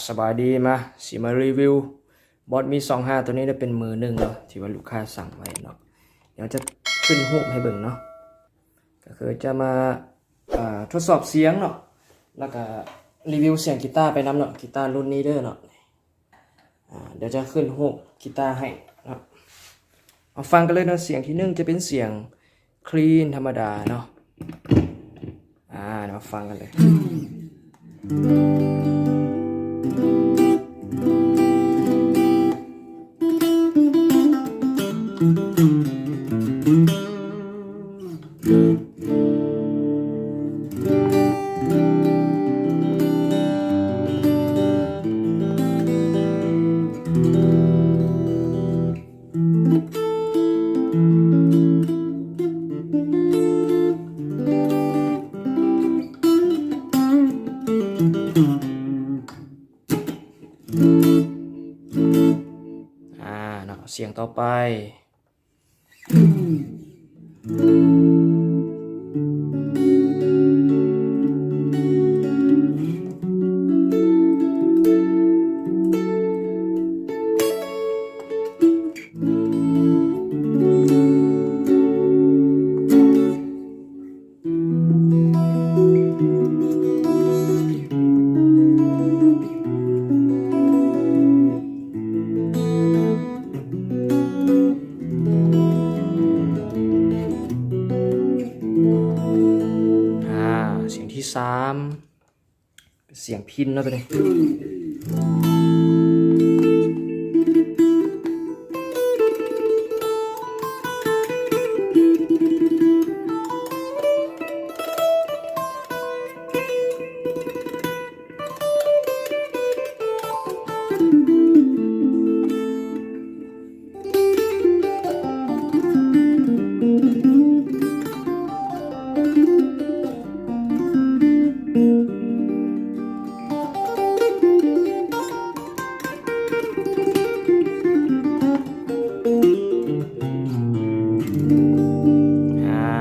ສະບາຍດີ ມາ ຊິມາຣີວິວ Boss Mi ສອງຫ້າ ໂຕນີ້ໄດ້ເປັນມືໜຶ່ງເນາະ ທີ່ວ່າລູກຄ້າສັ່ງໄວ້ເນາະ. ດຽວຈະຂຶ້ນຮູບໃຫ້ເບິ່ງເນາະ ກໍຄືຈະມາ ເອີ ທົດສອບສຽງເນາະ ແລ້ວກໍຣີວິວສຽງກີຕາໄປນຳເນາະ ກີຕາລຸ້ນນີ້ເດີເນາະ. ອາ ດຽວຈະຂຶ້ນຮູບກີຕາໃຫ້ເນາະ ມາຟັງກັນເລີຍເນາະ. ສຽງທີໜຶ່ງຈະເປັນສຽງ clean ທຳມະດາເນາະ. ອາ ມາຟັງກັນເລີຍ. ອາ ເນາະ ສຽງຕໍ່ໄປ. ອາ ສຽງທີສາມ ເປັນສຽງພິນເນາະໂຕນີ້. ອາ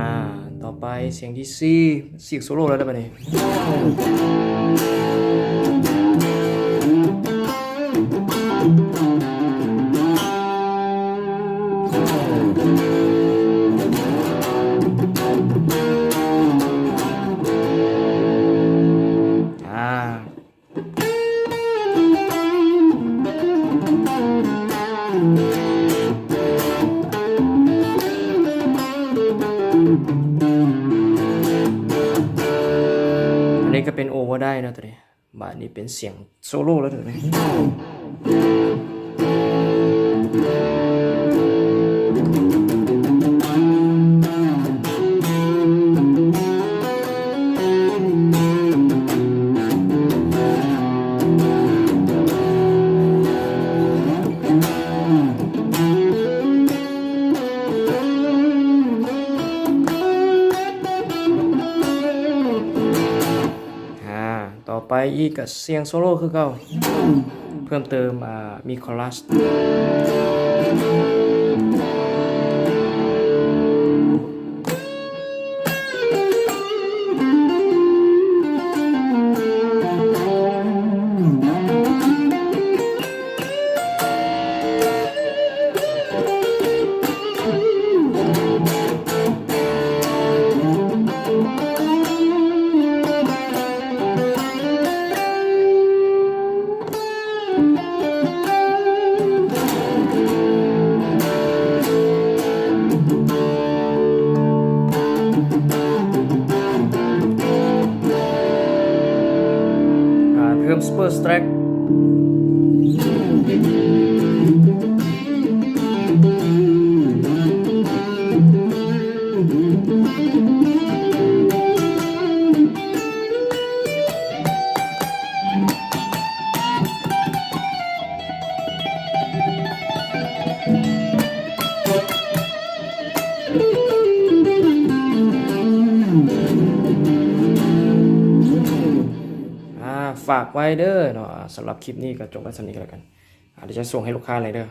ຕໍ່ໄປສຽງທີສີ່ ສຽງໂຊໂລແລ້ວເດີບາດນີ້. ອາ ອັນນີ້ກໍເປັນ overdrive ເນາະໂຕນີ້. ບາດນີ້ເປັນສຽງໂຊໂລແລ້ວເດີ. ອາ ຕໍ່ໄປອີກກໍສຽງໂຊໂລຄືເກົ່າ ເພີ່ມເຕີມ ອາ ມີຄໍຣັສ. ອາ ເພີ່ມ super stack. ອາ ຝາກໄວ້ເດີເນາະ. ສຳລັບຄລິບນີ້ກໍຈົບໄວ້ສ່ຳນີ້ກໍແລ້ວກັນ. ອາ ດຽວຈະສົ່ງໃຫ້ລູກຄ້າເລີຍເດີ.